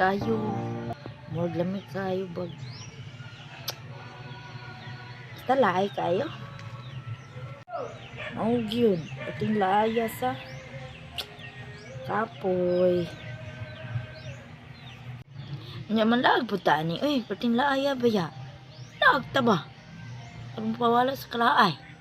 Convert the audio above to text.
kayo. Murag lami kayo bag. Basta laay kayo. Mao gyud, perting laaya sa kapoy. Nya man laag pud ta ani, uy, perting laaya ba ya? Laag ta ba? Aron pawala sa kalaay.